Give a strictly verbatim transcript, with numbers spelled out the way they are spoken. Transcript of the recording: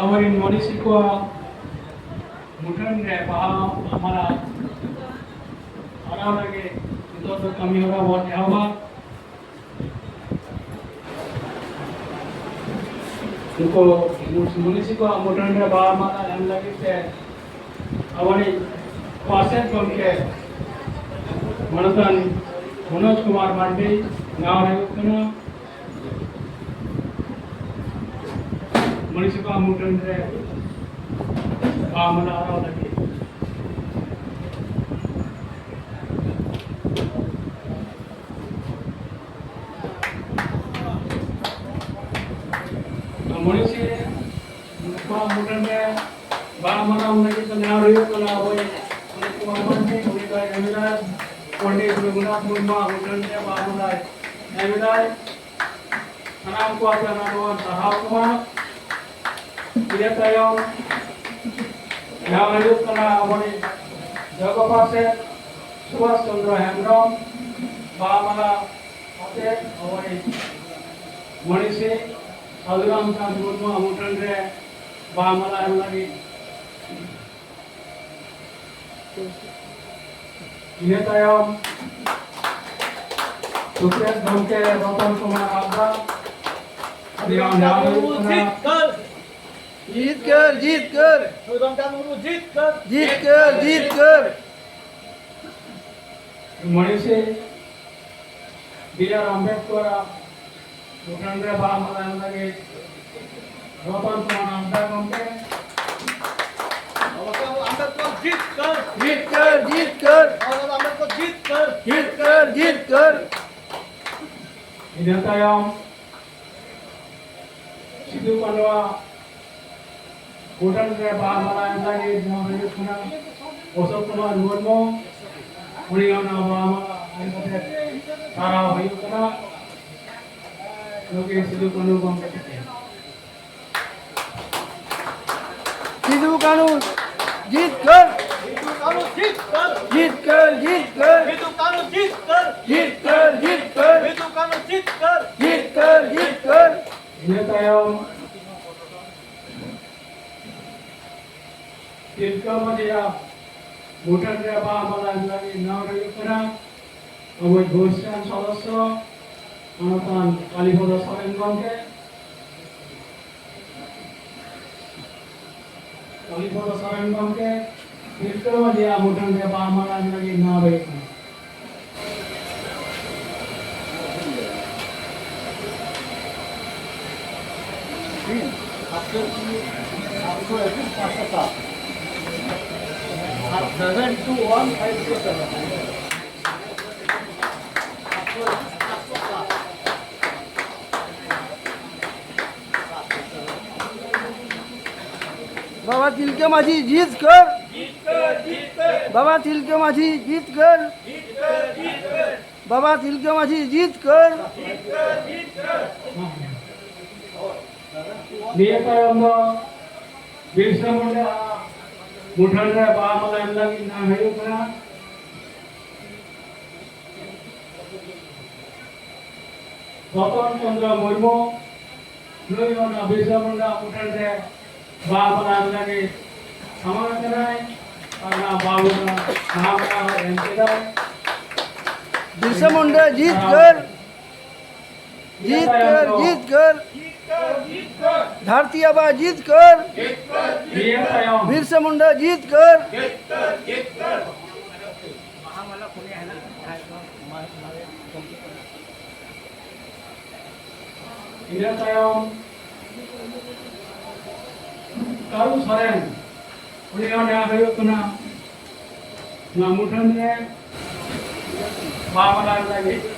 ᱟᱵᱚᱨᱮᱱ ᱢᱚᱱᱤᱥᱤ ᱠᱚᱣᱟᱜ ᱢᱩᱴᱷᱟᱹᱱ ᱨᱮ ᱵᱟᱦᱟ ᱢᱟᱞᱟ ᱟᱨᱟᱣ ᱞᱟᱹᱜᱤᱫ ᱱᱤᱛᱚᱜ ᱫᱚ ᱠᱟᱹᱢᱤ ᱦᱚᱨᱟ ᱵᱚᱱ ᱮᱦᱚᱵᱟ᱾ ᱱᱩᱠᱩ ᱢᱩᱱᱤᱥᱤ ᱠᱚᱣᱟᱜ ᱢᱩᱴᱷᱟᱹᱱ ᱨᱮ ᱵᱟᱦᱟ ᱢᱟᱞᱟ ᱮᱢ ᱞᱟᱹᱜᱤᱫ ᱛᱮ ᱟᱵᱚᱨᱮᱱ ᱯᱟᱨᱥᱮᱛ ᱜᱚᱢᱠᱮ ᱢᱟᱱᱚᱛᱟᱱ ᱢᱚᱱᱳᱡᱽ ᱠᱩᱢᱟᱨ ᱢᱟᱱᱰᱤ ᱱᱮᱦᱚᱨ ᱦᱩᱭᱩᱜ ᱠᱟᱱᱟ᱾ ᱢᱚᱱᱤᱥᱤ ᱠᱚᱣᱟᱜ ᱢᱩᱴᱷᱟᱹᱱ ᱨᱮ ᱵᱟᱦᱟ ᱢᱟᱞᱟ ᱟᱨᱟᱣ ᱞᱟᱹᱜᱤᱫ᱾ ᱢᱚᱱᱤᱥᱤ ᱠᱚᱣᱟᱜ ᱢᱩᱴᱷᱟᱹᱱ ᱨᱮ ᱵᱟᱦᱟ ᱢᱟᱞᱟ ᱞᱟᱹᱜᱤᱫ ᱛᱮ ᱱᱮᱦᱚᱨ ᱦᱩᱭᱩᱜ ᱠᱟᱱᱟ, ᱟᱵᱚᱭᱤᱡ ᱢᱚᱱᱤᱥᱤ ᱠᱩᱢᱟᱨ ᱢᱟᱱᱰᱤ, ᱩᱱᱤ ᱫᱚᱭ ᱮᱢ ᱮᱫᱟᱭ ᱯᱚᱱᱰᱤᱛ ᱨᱚᱜᱷᱩᱱᱟᱛᱷ ᱢᱩᱨᱢᱩᱣᱟᱜ ᱢᱩᱴᱷᱟᱹᱱ ᱨᱮ ᱵᱟᱦᱟ ᱢᱟᱞᱟᱭ ᱮᱢ ᱮᱫᱟᱭ᱾ ᱥᱟᱱᱟᱢ ᱠᱚ ᱟᱯᱮ ᱚᱱᱟ ᱫᱚᱵᱚᱱ ᱥᱟᱨᱦᱟᱣ ᱠᱚᱣᱟ᱾ ᱤᱱᱟᱹ ᱛᱟᱭᱚᱢ ᱡᱟᱦᱟᱸ ᱦᱩᱭᱩᱜ ᱠᱟᱱᱟ ᱟᱵᱚᱨᱮᱱ ᱡᱚᱜᱚ ᱯᱟᱨᱥᱮᱛ ᱥᱩᱵᱷᱟᱥ ᱪᱚᱱᱫᱨᱚ ᱦᱮᱢᱵᱨᱚᱢ, ᱵᱟᱦᱟ ᱢᱟᱞᱟ ᱟᱛᱮ ᱟᱵᱚᱨᱮᱱ ᱢᱚᱱᱤᱥᱤ ᱥᱟᱫᱷᱩᱨᱟᱢ ᱪᱟᱸᱫᱽ ᱢᱩᱨᱢᱩᱣᱟᱜ ᱢᱩᱴᱷᱟᱹᱱ ᱨᱮ ᱵᱟᱦᱟ ᱢᱟᱞᱟ ᱮᱢ ᱞᱟᱹᱜᱤᱫ᱾ ᱤᱱᱟᱹ ᱛᱟᱭᱚᱢ ᱥᱩᱠᱨᱮᱥ ᱜᱚᱢᱠᱮ ᱨᱚᱛᱚᱱ ᱠᱩᱢᱟᱨ ᱦᱟᱸᱥᱫᱟ, ᱟᱹᱰᱤ ᱟᱢ ᱡᱟᱦᱟᱸ ᱦᱩᱭᱩᱜ ᱠᱟᱱᱟ᱾ ᱡᱤᱛᱠᱟᱹᱨ! ᱡᱤᱛᱠᱟᱹᱨ, ᱡᱤᱛᱠᱟᱹᱨ! ᱥᱩᱫᱷᱟᱢ ᱪᱟᱸᱫᱽ ᱢᱩᱨᱢᱩ ᱡᱤᱛᱠᱟᱹᱨ! ᱡᱤᱛᱠᱟᱹᱨ, ᱡᱤᱛᱠᱟᱹᱨ! ᱢᱚᱱᱤᱥᱤ ᱵᱤ ᱟᱨ ᱟᱢᱵᱮᱫᱠᱚᱨᱟᱜ ᱢᱩᱴᱷᱟᱹᱱ ᱨᱮ ᱵᱟᱦᱟ ᱢᱟᱞᱟ ᱮᱢ ᱞᱟᱹᱜᱤᱫ ᱨᱚᱛᱚᱱ ᱠᱩᱢᱟᱨ ᱦᱟᱸᱥᱫᱟ ᱜᱚᱢᱠᱮ᱾ ᱵᱟᱵᱟ ᱥᱟᱦᱮᱵᱽ ᱟᱢᱵᱮᱫᱠᱚᱨ ᱡᱤᱛᱠᱟᱹᱨ! ᱡᱤᱛᱠᱟᱹᱨ, ᱡᱤᱛᱠᱟᱹᱨ! ᱵᱟᱵᱟ ᱥᱟᱦᱮᱵᱽ ᱟᱢᱵᱮᱫᱠᱚᱨ ᱡᱤᱛᱠᱟᱹᱨ! ᱡᱤᱛᱠᱟᱹᱨ, ᱡᱤᱛᱠᱟᱹᱨ! ᱤᱱᱟᱹ ᱛᱟᱭᱚᱢ ᱥᱤᱫᱩ ᱠᱟᱹᱱᱩᱣᱟᱜ ᱢᱩᱴᱷᱟᱹᱱ ᱨᱮ ᱵᱟᱦᱟ ᱢᱟᱞᱟ ᱮᱢ ᱞᱟᱹᱜᱤᱫ ᱱᱚᱣᱟ ᱦᱩᱭᱩᱜ ᱠᱟᱱᱟ ᱚᱥᱳᱠ ᱠᱩᱢᱟᱨ ᱢᱩᱨᱢᱩ, ᱩᱱᱤ ᱚᱱᱟ ᱵᱟᱦᱟ ᱢᱟᱞᱟ ᱮᱢ ᱠᱟᱛᱮ ᱥᱟᱨᱦᱟᱣ ᱦᱩᱭᱩᱜ ᱠᱟᱱᱟ᱾ ᱱᱩᱠᱤᱱ ᱥᱤᱫᱩ ᱠᱟᱹᱱᱩ ᱜᱚᱢᱠᱮ ᱛᱟᱹᱠᱤᱱ᱾ ᱥᱤᱫᱩ ᱠᱟᱹᱱᱩ ᱡᱤᱛᱠᱟᱹᱨ! ᱥᱤᱫᱩ ᱠᱟᱹᱱᱩ ᱡᱤᱛᱠᱟᱹᱨ! ᱡᱤᱛᱠᱟᱹᱨ, ᱡᱤᱛᱠᱟᱹᱨ! ᱥᱤᱫᱩ ᱠᱟᱹᱱᱩ ᱡᱤᱛᱠᱟᱹᱨ! ᱡᱤᱛᱠᱟᱹᱨ, ᱡᱤᱛᱠᱟᱹᱨ! ᱥᱤᱫᱩ ᱠᱟᱹᱱᱩ ᱡᱤᱛᱠᱟᱹᱨ! ᱡᱤᱛᱠᱟᱹᱨ, ᱡᱤᱛᱠᱟᱹᱨ! ᱤᱱᱟᱹ ᱛᱟᱭᱚᱢ ᱛᱤᱞᱠᱟᱹ ᱢᱟᱹᱡᱷᱤᱭᱟᱜ ᱢᱩᱴᱷᱟᱹᱱ ᱨᱮ ᱵᱟᱦᱟ ᱢᱟᱞᱟ ᱮᱢ ᱞᱟᱹᱜᱤᱫ ᱱᱮᱦᱚᱨ ᱦᱩᱭᱩᱜ ᱠᱟᱱᱟ ᱟᱵᱚ ᱜᱷᱳᱥ ᱨᱮᱱ ᱥᱚᱫᱚᱥᱥᱚ ᱢᱟᱱᱚᱛᱟᱱ ᱠᱟᱞᱤᱯᱚᱫᱚ ᱥᱚᱨᱮᱱ ᱜᱚᱢᱠᱮ᱾ ᱠᱟᱞᱤᱯᱚᱫᱚ ᱥᱚᱨᱮᱱ ᱜᱚᱢᱠᱮ ᱛᱤᱞᱠᱟᱹ ᱢᱟᱹᱡᱷᱤᱭᱟᱜ ᱢᱩᱴᱷᱟᱹᱱ ᱨᱮ ᱵᱟᱦᱟ ᱢᱟᱞᱟ ᱮᱢ ᱞᱟᱹᱜᱤᱫ ᱱᱮᱦᱚᱨ ᱦᱩᱭᱩᱜ ᱠᱟᱱᱟ᱾ ᱵᱟᱵᱟ ᱛᱤᱞᱠᱟᱹ ᱢᱟᱹᱡᱷᱤ ᱡᱤᱛᱠᱟᱹᱨ᱾ ᱵᱟᱵᱟ ᱛᱤᱞᱠᱟᱹ ᱢᱟᱹᱡᱷᱤ ᱡᱤᱛᱠᱟᱹᱨ᱾ ᱵᱟᱵᱟ ᱛᱤᱞᱠᱟᱹ ᱢᱟᱹᱡᱷᱤ ᱡᱤᱛᱠᱟᱹᱨ᱾ ᱱᱤᱭᱟᱹ ᱛᱟᱭᱚᱢ ᱫᱚ ᱵᱤᱨᱥᱟ ᱢᱩᱱᱰᱟ ᱢᱩᱴᱷᱟᱹᱱ ᱨᱮ ᱵᱟᱦᱟ ᱢᱟᱞᱟ ᱮᱢ ᱞᱟᱹᱜᱤᱫ ᱱᱮᱦᱚᱨ ᱦᱩᱭᱩᱜ ᱠᱟᱱᱟ᱾ ᱨᱚᱛᱚᱱ ᱪᱚᱸᱫᱽᱨᱚ ᱢᱩᱨᱢᱩ, ᱱᱩᱭ ᱦᱚᱸ ᱚᱱᱟ ᱵᱤᱨᱥᱟ ᱢᱩᱱᱰᱟ ᱢᱩᱴᱷᱟᱹᱱ ᱨᱮ ᱵᱟᱦᱟ ᱢᱟᱞᱟ ᱮᱢ ᱞᱟᱹᱜᱤᱫ ᱥᱟᱢᱟᱝ ᱟᱠᱟᱱᱟᱭ᱾ ᱟᱨ ᱚᱱᱟ ᱵᱟᱦᱟ ᱢᱟᱞᱟ, ᱵᱟᱦᱟ ᱢᱟᱞᱟ ᱦᱚᱸ ᱮᱢ ᱠᱮᱫᱟᱭ᱾ ᱵᱤᱨᱥᱟ ᱢᱩᱱᱰᱟ ᱡᱤᱛᱠᱟᱹᱨ᱾ ᱡᱤᱛᱠᱟᱹᱨ, ᱡᱤᱛᱠᱟᱹᱨ᱾ ᱫᱷᱟᱹᱨᱛᱤ ᱟᱵᱟ ᱡᱤᱛᱠᱟᱹᱨ᱾ ᱱᱤᱭᱟᱹ ᱛᱟᱭᱚᱢ ᱵᱤᱨᱥᱟ ᱢᱩᱱᱰᱟ ᱡᱤᱛᱠᱟᱹᱨ᱾ ᱤᱱᱟᱹ ᱛᱟᱭᱚᱢ ᱠᱟᱹᱨᱩ ᱥᱚᱨᱮᱱ, ᱩᱱᱤ ᱦᱚᱸ ᱱᱮᱦᱚᱨ ᱦᱩᱭᱩᱜ ᱠᱟᱱᱟ ᱱᱚᱣᱟ ᱢᱩᱴᱷᱟᱹᱱ ᱨᱮ ᱵᱟᱦᱟ ᱢᱟᱞᱟ ᱞᱟᱹᱜᱤᱫ᱾